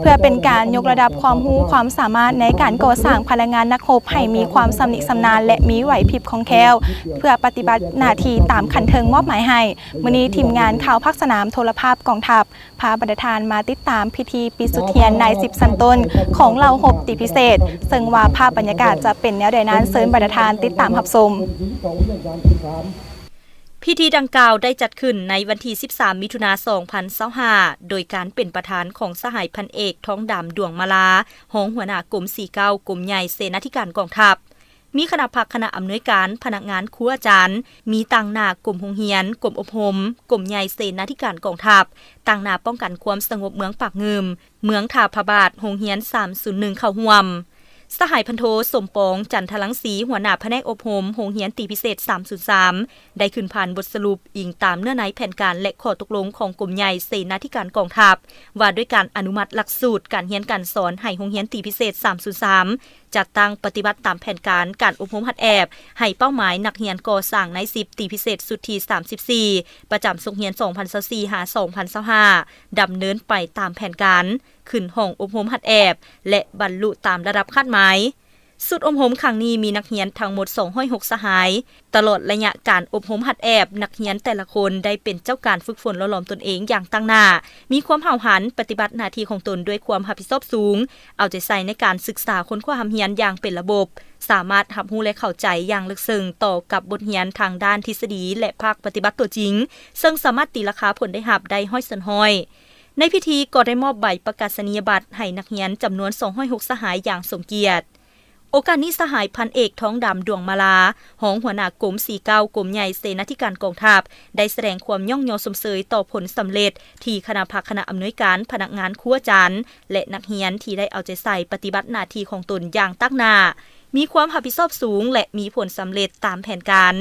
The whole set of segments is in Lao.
ເພື່ອເປັນການຍົກລະດັບຄວາມຮູ້ຄວາມສາມາດໃນການກໍ່ສ້າງພະນັກງານນັກຮົບໃຫ້ມີຄວາມຊຳນິຊຳນານ ແລະ ມີໄຫວພິບຄ່ອງແຄ້ວ ເພື່ອປະຕິບັດໜ້າທີ່ຕາມຂັ້ນເທິງມອບໝາຍໃຫ້. ມື້ນີ້ທີມງານຂ່າວພາກສະໜາມໂທລະພາບກອງທັບ ພາບັນດາທ່ານມາຕິດຕາມພິທີປິດຊຸດຮຽນນາຍສິບຊັ້ນຕົ້ນຂອງເຫຼົ່າຮົບຕີພິເສດ, ເຊິ່ງວ່າພາບບັນຍາກາດຈະເປັນແນວໃດນັ້ນ ເຊີນບັນດາທ່ານຕິດຕາມຮັບຊົມ. ພິທີດັ່ງກ່າວໄດ້ຈັດຂຶ້ນໃນວັນທີສິບສາມ ມິຖຸນາ ສອງພັນຊາວຫ້າ ໂດຍການເປັນປະທານຂອງສະຫາຍພັນເອກ ທອງດຳ ດວງມາລາ, ຮອງຫົວໜ້າກົມສີ່ເກົ້າ ກົມໃຫຍ່ເສນາທິການກອງທັບ. ມີຄະນະພັກ, ຄະນະອຳນວຍການ, ພະນັກງານ, ຄູອາຈານ, ມີຕາງໜ້າກົມໂຮງຮຽນ, ກົມອົບຮົມ, ກົມໃຫຍ່ເສນາທິການກອງທັບ, ຕາງໜ້າປ້ອງກັນຄວາມສະຫງົບເມືອງປາກງື່ມ, ເມືອງທ່າພະບາດ, ໂຮງຮຽນສາມສູນໜຶ່ງເຂົ້າຮ່ວມ. ສະຫາຍພັນໂທ ສົມປອງ ຈັນທະລັງສີ, ຫົວໜ້າພະແນກອົບຮົມໂຮງຮຽນຕີພິເສດສາມສູນສາມ ໄດ້ຂຶ້ນຜ່ານບົດສະຫຼຸບອີງຕາມເນື້ອໃນແຜນການ ແລະ ຂໍ້ຕົກລົງຂອງກົມໃຫຍ່ເສນາທິການກອງທັບ ວ່າດ້ວຍການອະນຸມັດຫຼັກສູດການຮຽນການສອນໃຫ້ໂຮງຮຽນຕີພິເສດສາມສູນສາມ ຈັດຕັ້ງປະຕິບັດຕາມແຜນການການອົບຮົມຫັດແອບ ໃຫ້ເປົ້າໝາຍນັກຮຽນກໍ່ສ້າງນາຍສິບຕີພິເສດຊຸດທີສາມສິບສີ່ ປະຈຳສົກຮຽນສອງພັນຊາວສີ່ ຫາ ສອງພັນຊາວຫ້າ ດຳເນີນໄປຕາມແຜນການ, ຂຶ້ນຫ້ອງອົບຮົມຫັດແອບ ແລະ ບັນລຸຕາມລະດັບຄາດໝາຍ. ຊຸດອົບຮົມຄັ້ງນີ້ມີນັກຮຽນທັງໝົດສອງຮ້ອຍຫົກສະຫາຍ. ຕະຫຼອດໄລຍະການອົບຮົມຫັດແອບ, ນັກຮຽນແຕ່ລະຄົນໄດ້ເປັນເຈົ້າການຝຶກຝົນຫຼໍ່ຫຼອມຕົນເອງຢ່າງຕັ້ງໜ້າ, ມີຄວາມຫ້າວຫັນ, ປະຕິບັດໜ້າທີ່ຂອງຕົນດ້ວຍຄວາມຮັບຜິດຊອບສູງ, ເອົາໃຈໃສ່ໃນການສຶກສາຄົ້ນຄວ້າຮ່ຳຮຽນຢ່າງເປັນລະບົບ, ສາມາດຮັບຮູ້ ແລະ ເຂົ້າໃຈຢ່າງເລິກເຊິ່ງຕໍ່ກັບບົດຮຽນທາງດ້ານທິດສະດີ ແລະ ພາກປະຕິບັດຕົວຈິງ, ເຊິ່ງສາມາດຕີລາຄາຜົນໄດ້ຮັບໄດ້ຮ້ອຍສ່ວນຮ້ອຍ. ໃນພິທີກໍໄດ້ມອບໃບປະກາສະນີຍະບັດໃຫ້ນັກຮຽນຈຳນວນສອງຮ້ອຍຫົກສະຫາຍຢ່າງສົມກຽດ. ໂອກາດນີ້ ສະຫາຍພັນເອກ ທອງດຳ ດວງມາລາ, ຮອງຫົວໜ້າກົມສີ່ເກົ້າ ກົມໃຫຍ່ເສນາທິການກອງທັບ ໄດ້ສະແດງຄວາມຍ້ອງຍໍຊົມເຊີຍຕໍ່ຜົນສຳເລັດທີ່ຄະນະພັກ, ຄະນະອຳນວຍການ, ພະນັກງານ, ຄູອາຈານ ແລະ ນັກຮຽນທີ່ໄດ້ເອົາໃຈໃສ່ປະຕິບັດໜ້າທີ່ຂອງຕົນຢ່າງຕັ້ງໜ້າ, ມີຄວາມຮັບຜິດຊອບສູງ ແລະ ມີຜົນສຳເລັດຕາມແຜນການ,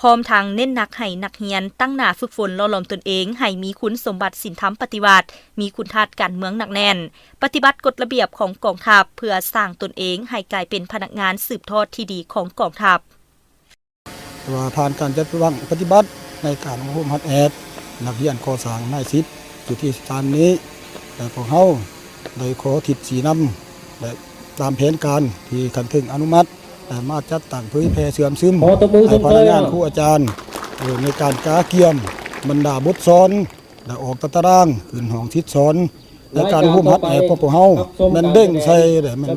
ພ້ອມທັງເນັ້ນໜັກໃຫ້ນັກຮຽນຕັ້ງໜ້າຝຶກຝົນຫຼໍ່ຫຼອມຕົນເອງໃຫ້ມີຄຸນສົມບັດສິນທຳປະຕິວັດ, ມີຄຸນທາດການເມືອງໜັກແໜ້ນ, ປະຕິບັດກົດລະບຽບຂອງກອງທັບ ເພື່ອສ້າງຕົນເອງໃຫ້ກາຍເປັນພະນັກງານສືບທອດທີ່ດີຂອງກອງທັບ. ແຕ່ວ່າຜ່ານການຈັດຕັ້ງປະຕິບັດໃນການອົບຮົມຫັດແອບນັກຮຽນກໍ່ສ້າງນາຍສິບ ຊຸດທີສິບສາມນີ້ ແລະ ພວກເຮົາໄດ້ຂໍທິດຊີ້ນຳ ແລະ ຕາມແຜນການທີ່ຂັ້ນເທິງອະນຸມັດ ແລະ ມາຈັດຕັ້ງເຜີຍແຜ່ເຊື່ອມຊຶມໃຫ້ພະນັກງານ, ຄູອາຈານ ເອີ ໃນການກະກຽມບັນດາບົດສອນ ແລະ ອອກຕາຕະລາງ, ຂຶ້ນຫ້ອງສິດສອນ. ໃນການອົບຮົມຫັດແອບຂອງພວກເຮົາແມ່ນເດັ່ງໃສ່ ແລະ ແມ່ນ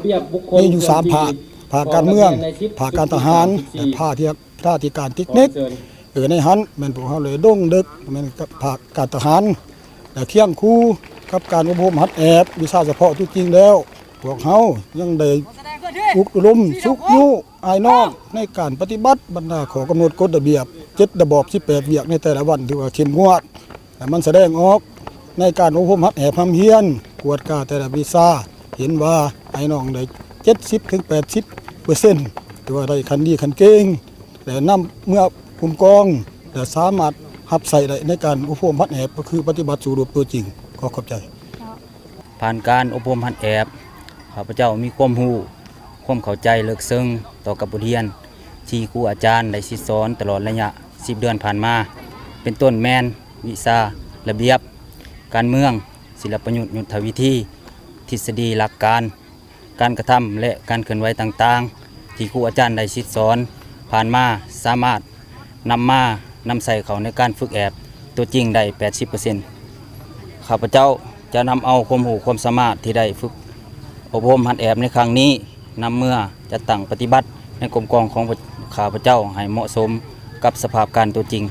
ມີຢູ່ສາມພາກ, ພາກການເມືອງ, ພາກການທະຫານ ແລະ ພາກທີ່ ພາກທີ່ການເຕັກນິກ. ເອີ ໃນຫັ້ນແມ່ນພວກເຮົາໄດ້ລົງເລິກ ແມ່ນກັບພາກການທະຫານ ແລະ ຄຽງຄູ່ກັບການອົບຮົມຫັດແອບວິຊາສະເພາະຕົວຈິງແລ້ວ, ພວກເຮົາຍັງໄດ້ອົບຮົມຊຸກຍູ້ອ້າຍນ້ອງໃນການປະຕິບັດບັນດາຂໍ້ກຳນົດກົດລະບຽບ ເຈັດລະບອບ ສິບແປດວຽກໃນແຕ່ລະວັນ ຖືວ່າເຂັ້ມງວດ ແລະ ມັນສະແດງອອກໃນການອົບຮົມຫັດແອບຮ່ຳຮຽນ, ກວດກາແຕ່ລະວິຊາ ເຫັນວ່າອ້າຍນ້ອງໄດ້ເຈັດສິບເຖິງແປດສິບເປີເຊັນ ຖືວ່າໄດ້ຂັ້ນດີຂັ້ນເກັ່ງ ແລະ ນຳເມືອຄຸ້ມຄອງ ແລະ ສາມາດຮັບໃຊ້ໄດ້ໃນການອົບຮົມຫັດແອບ ກໍຄືປະຕິບັດສູ້ຮົບຕົວຈິງ. ຂໍຂອບໃຈ. ຜ່ານການອົບຮົມຫັດແອບ, ຂ້າພະເຈົ້າມີຄວາມຮູ້, ຄວາມເຂົ້າໃຈເລິກເຊິ່ງຕໍ່ກັບບົດຮຽນທີ່ຄູອາຈານໄດ້ສິດສອນຕະຫຼອດໄລຍະສິບເດືອນຜ່ານມາ, ເປັນຕົ້ນແມ່ນວິຊາລະບຽບການເມືອງ, ສິລະປະຍຸດ, ຍຸດທະວິທີ, ທິດສະດີ, ຫຼັກການ, ການກະທຳ ແລະ ການເຄື່ອນໄຫວຕ່າງໆ ທີ່ຄູອາຈານໄດ້ສິດສອນຜ່ານມາ ສາມາດ ນຳມານຳໃຊ້ເຂົ້າໃນການຝຶກແອບຕົວຈິງໄດ້ແປດສິບເປີເຊັນ. ຂ້າພະເຈົ້າຈະນຳເອົາຄວາມຮູ້ຄວາມສາມາດທີ່ໄດ້ຝຶກອົບຮົມຫັດແອບໃນຄັ້ງນີ້ ນຳເມືອຈັດຕັ້ງປະຕິບັດໃນກົມກອງຂອງຂ້າພະເຈົ້າໃຫ້ເໝາະສົມກັບສະພາບການຕົວຈິງ.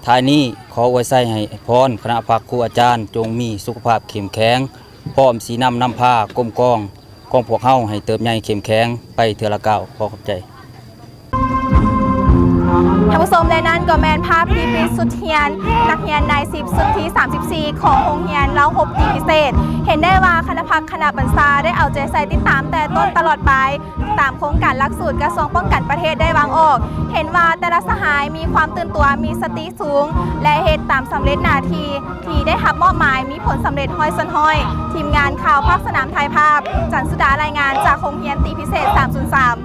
ທ້າຍນີ້ ຂໍອວຍໄຊໃຫ້ພອນຄະນະພັກຄູອາຈານ ຈົ່ງມີສຸຂະພາບເຂັ້ມແຂງ, ພ້ອມຊີ້ນຳນຳພາກົມກອງ ຂອງພວກເຮົາໃຫ້ເຕີບໃຫຍ່ເຂັ້ມແຂງໄປເທື່ອລະກ້າວ. ຂໍຂອບໃຈ. ທ່ານຜູ້ຊົມ ແລະ ນັ້ນກໍແມ່ນພາບທີ່ປິດຊຸດຮຽນນັກຮຽນນາຍສິບຊຸດທີສາມສິບສີ່ຂອງໂຮງຮຽນເລົ່າຮົບຕີພິເສດ. ເຫັນໄດ້ວ່າຄະນະພັກຄະນະບັນຊາໄດ້ເອົາໃຈໃສ່ຕິດຕາມແຕ່ຕົ້ນຕະຫຼອດປາຍ ຕາມໂຄງການຫຼັກສູດກະຊວງປ້ອງກັນປະເທດໄດ້ວາງອອກ. ເຫັນວ່າແຕ່ລະສະຫາຍມີຄວາມຕື່ນຕົວ, ມີສະຕິ ສູງ ແລະ ເຮັດຕາມສຳເລັດໜ້າທີ່ທີ່ໄດ້ຮັບມອບໝາຍ ມີຜົນສຳເລັດຮ້ອຍສ່ວນຮ້ອຍ. ທີມງານຂ່າວພາກສະໜາມຖ່າຍພາບ, ຈັນສຸດາລາຍງານຈາກໂຮງຮຽນຕີພິເສດສາມສູນສາມ.